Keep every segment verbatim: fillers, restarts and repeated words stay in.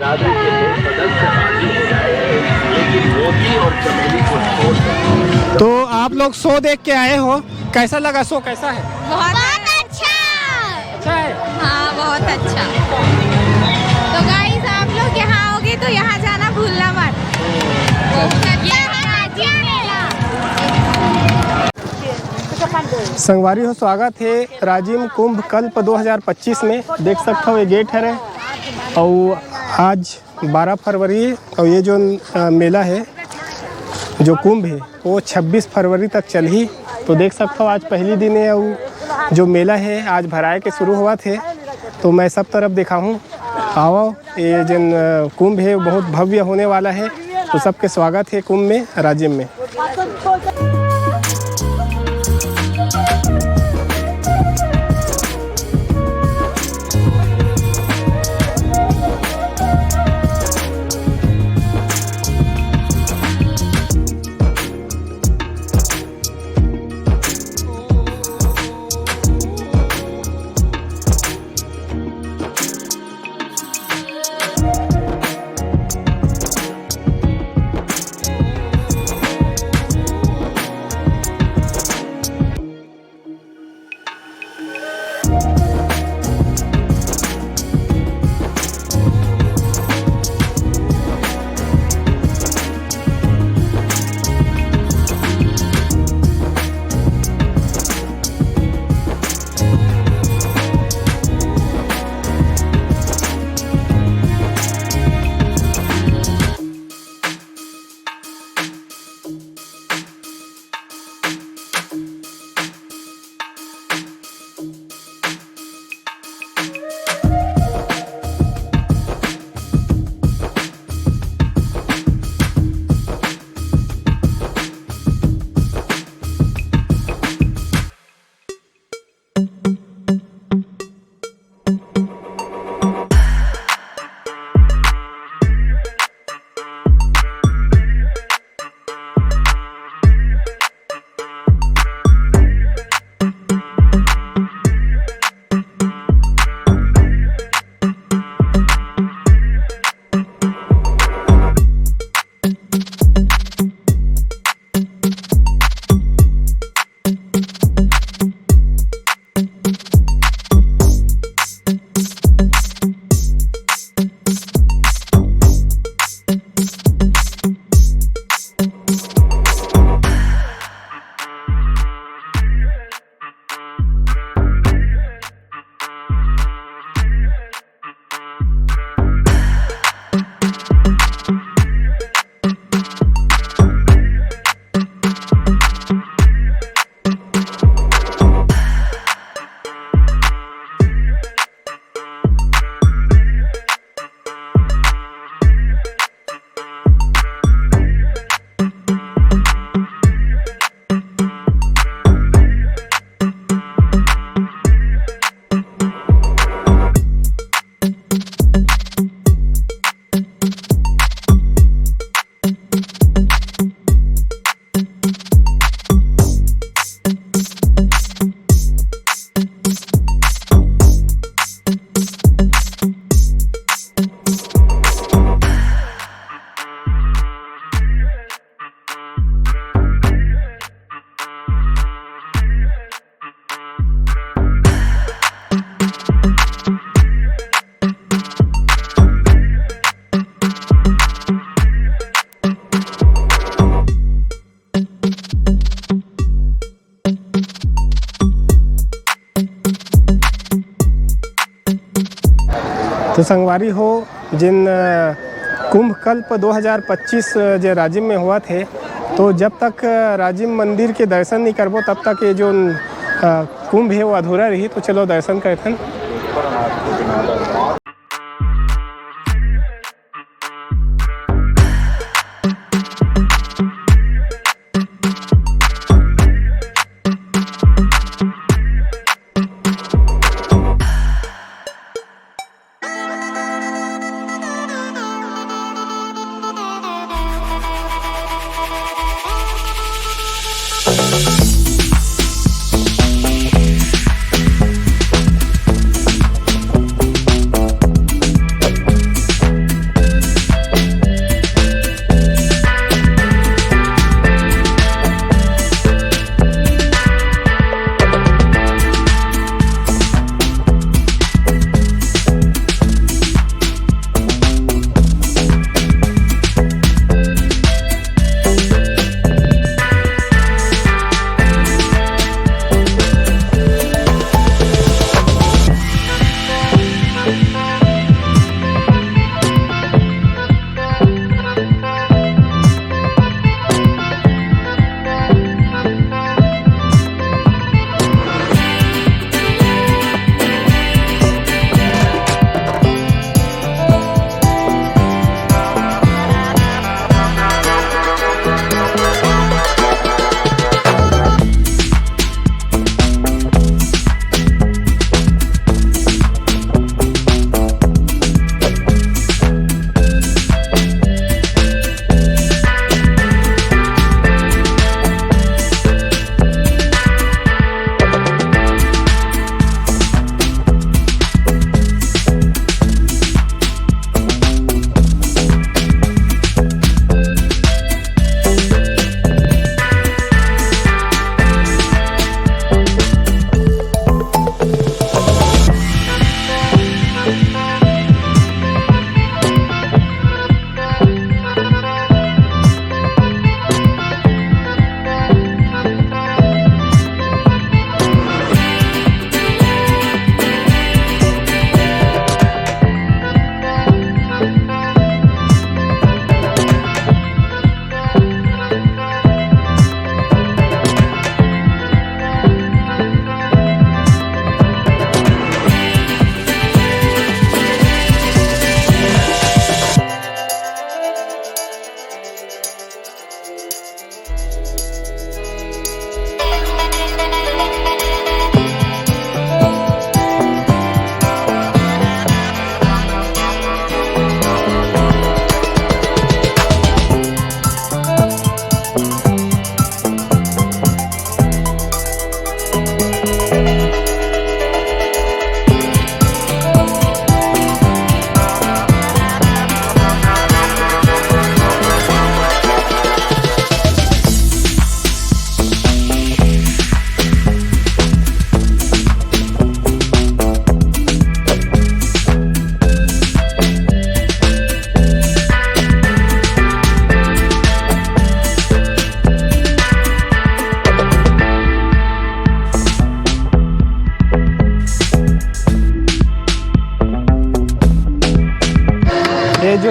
तो आप लोग शो देख के आए हो, कैसा लगा शो, कैसा है? बहुत अच्छा। अच्छा है। हाँ, बहुत अच्छा। तो गाइस, आप लोग यहाँ आओगे तो यहाँ जाना भूलना मत। बहुत अच्छा। ये है राजिम मेला। संगवारी हो, स्वागत है राजिम कुंभ कल्प दो हज़ार पच्चीस में। देख सकते हो, ये गेट है रे। और आज बारह फरवरी, और ये जो अ, मेला है, जो कुंभ है, वो छब्बीस फरवरी तक चलही। तो देख सकते हो, आज पहली दिन है और जो मेला है, आज भराए के शुरू हुआ थे। तो मैं सब तरफ देखा हूँ, आओ, ये जन अ, कुंभ है, बहुत भव्य होने वाला है। तो सबके स्वागत है कुंभ में, राजिम में। तो संगवारी हो, जिन, अ, कुंभ कल्प दो हज़ार पच्चीस, अ, जे राजिम में होवत हे, तो जब तक, अ, राजिम मंदिर के दर्शन नहीं करबो, तब तक ये जो, अ, कुंभ हे, वो अधूरा रही। तो चलो, दर्शन करथन।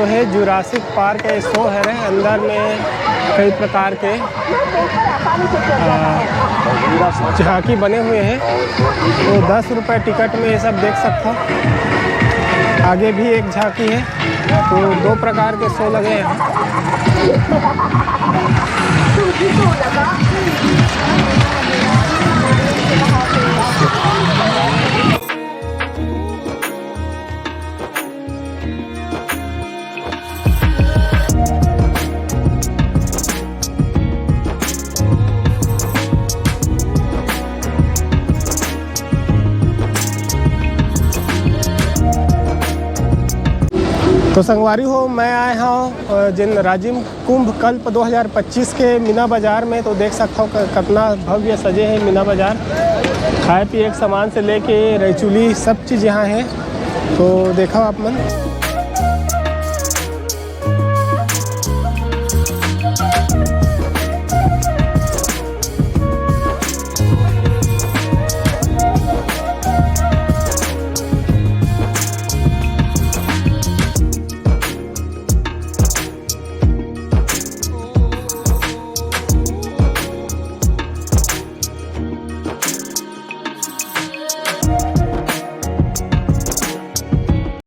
तो हे जुरासिक पार्क हे, शो हरे, अंदर में कई प्रकार के, आ, झांकी बने हुए हैं। तो दस रुपये टिकट में ये सब देख सकता हो। आगे भी एक झांकी है, तो दो प्रकार के शो लगे हैं। तो संगवारी हो, मैं आए हव, अ, जेन राजिम कुंभ कल्प दो हज़ार पच्चीस के मीना बाजार में। तो देख सकत हो क-, कतना भव्य सजे हे मीना बाजार। खाए पिए के सामान से लेके रईचुली सब चीज़ यहाँ है। तो देखा आप मन।